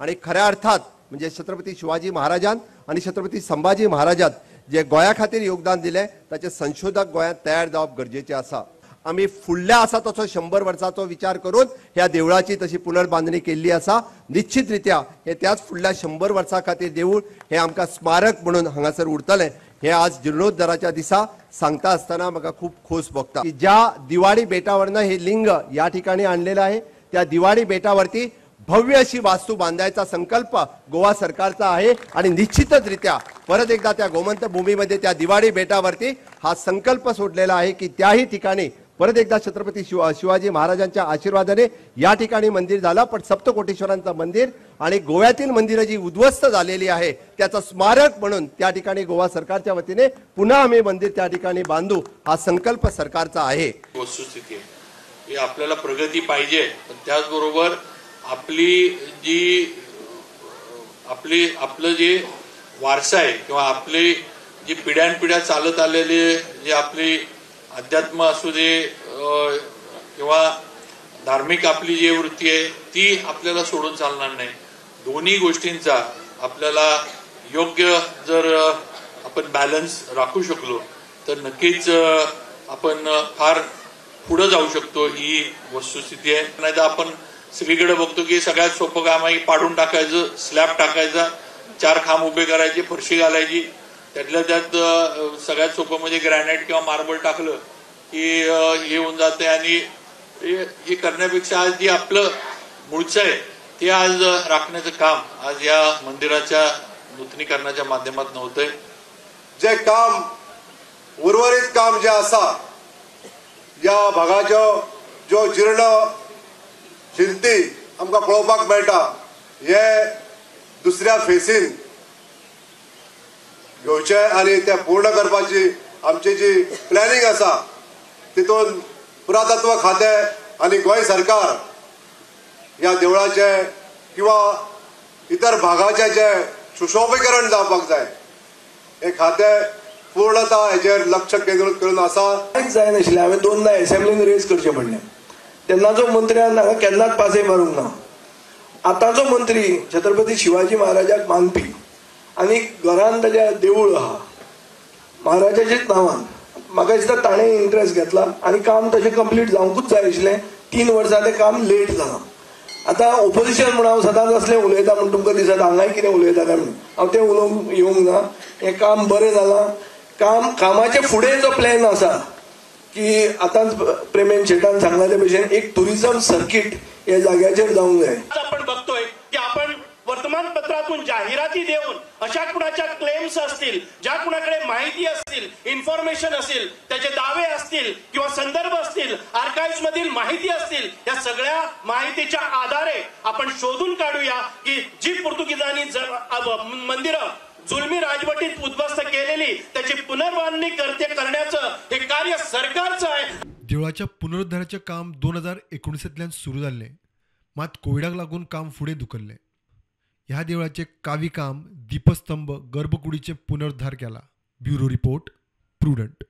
आणि खऱ्या अर्थात म्हणजे छत्रपती शिवाजी महाराजान आणि छत्रपती संभाजी महाराजान जे गोंया खातीर योगदान दिलें ताचे संशोधक गोंयांत तयार जावप गरजेचें आसा। आमी फुडल्या आसा तसो 100 वर्साचो विचार करून ह्या देवळाची तशी पुनर्बांदणी केल्ली आसा। निश्चित रित्या हे त्याच फुडल्या 100 वर्सां खातीर देवूळ हे आमकां स्मारक म्हणून हांगासर उरतलें हे आज जीर्णोद्धाराच्या दिसा सांगता आसतना म्हाका खूब खोस भोगता की ज्या दिवाडी बेटावरनं हे लिंग या ठिकाणी आणलेलं आहे त्या दिवाडी बेटावरती भव्य अशी वास्तू बांधायचा संकल्प गोवा सरकारचा आहे आणि निश्चितच रित्या परत एकदा त्या गोमंत भूमीमध्ये त्या दिवाडी बेटावरती हा संकल्प सोडलेला आहे की त्याही ठिकाणी परत एकदा छत्रपती शिवाजी महाराजांच्या आशीर्वादाने या ठिकाणी मंदिर झालं, पण सप्तकोटेश्वरांचं मंदिर आणि गोव्यातील मंदिरं जी उद्ध्वस्त झालेली आहे त्याचं स्मारक म्हणून त्या ठिकाणी गोवा सरकारच्या वतीने पुन्हा आम्ही मंदिर त्या ठिकाणी बांधू हा संकल्प सरकारचा आहे। वस्तुस्थिती आहे आपल्याला प्रगती पाहिजे, पण त्याचबरोबर आपली जी आपली आपलं जे वारसा आहे किंवा आपली जी पिढ्यानपिढ्या चालत आलेले जे आपली अध्यात्म असू दे किंवा धार्मिक आपली जी वृत्ती आहे ती आपल्याला सोडून चालणार नाही। दोन्ही गोष्टींचा आपल्याला योग्य जर आपण बॅलन्स राखू शकलो तर नक्कीच आपण फार पुढे जाऊ शकतो, ही वस्तुस्थिती आहे। नाही तर आपण सगळीकडे बघतो की सगळ्यात सोपं काम आहे पाडून टाकायचं, स्लॅब टाकायचा, 4 खांब उभे करायचे, फरशी घालायची, त्यातल्या त्यात सगळ्यात सोपं म्हणजे ग्रॅनाइट किंवा मार्बल टाकलं की हे होऊन जाते। आणि हे करण्यापेक्षा आज जे आपलं मूळचं आहे ते आज राखण्याचं काम आज या मंदिराच्या नूतनीकरणाच्या माध्यमातून होतंय। जे काम उर्वरित काम जे आसा या भागाच्यो ज्यो जीर्ण भिंती आमकां पळोवपाक मेळटा हे दुसऱ्या फेसीन घेवचे आनी ते पूर्ण करपाची आमची जी प्लॅनिंग आसा तितून पुरातत्व खातें आनी गोंय सरकार ह्या देवळाचें किंवा इतर भागाचें जें सुशोभीकरण जावपाक जाय हे खातें पूर्णता हेजेर लक्ष केंद्रीत करून आसा। कांयच जायनाशिल्लें, हांवें 2दा एसेंब्लीन रेज करचें पडलें। तेन्नाचो मंत्र्यान हांगा केन्नाच पासय मारूंक ना। आतांचो मंत्री छत्रपती शिवाजी महाराजाक मानपी आनी घरान ताज्या देवूळ आहा महाराजाच्याच नांवान, म्हाका दिसता ताणें इंट्रस्ट घेतला आनी काम तशें कंप्लीट जावंकूच जाय आशिल्लें। 3 वर्सां तें काम लेट जालां। आतां ओपोजिशन म्हूण हांव सदांच असलें उलयता म्हूण तुमकां दिसत हांगाय कितें उलयता काय म्हणून, हांव तें उलोवंक येवंक ना। हें काम बरें जालां, काम कामाचे फुडें जो प्लॅन आसा की आतांच प्रेमेन शेटान सांगला ते भशेन एक टुरिजम सर्कीट ह्या जाग्याचेर जावंक जाय। आपण बघतोय की आपण वर्तमानपत्रातून जाहिराती देऊन अशा कुणाच्या क्लेम्स असतील, ज्या कुणाकडे माहिती असतील, इन्फॉर्मेशन असेल, त्याचे दावे असतील किंवा संदर्भ असतील, आर्काइव्ह मधील माहिती असतील, या सगळ्या माहितीच्या आधारे आपण शोधून काढूया की जी पोर्तुगीजांनी मंदिरं जुलमी राजवटीत उद्ध्वस्त केलेली त्याची पुनर्बांधणी करण्याचं हे कार्य सरकारचं आहे। देवळाच्या पुनरुद्धाराचें काम 2019 सुरू जाल्लें, मात कोविडाक लागून काम फुडें धुकल्लें। ह्या देवळाचें कावी काम, दीपस्तंभ, गर्भकुडीचे पुनरुद्धार केला। Bureau report, Prudent.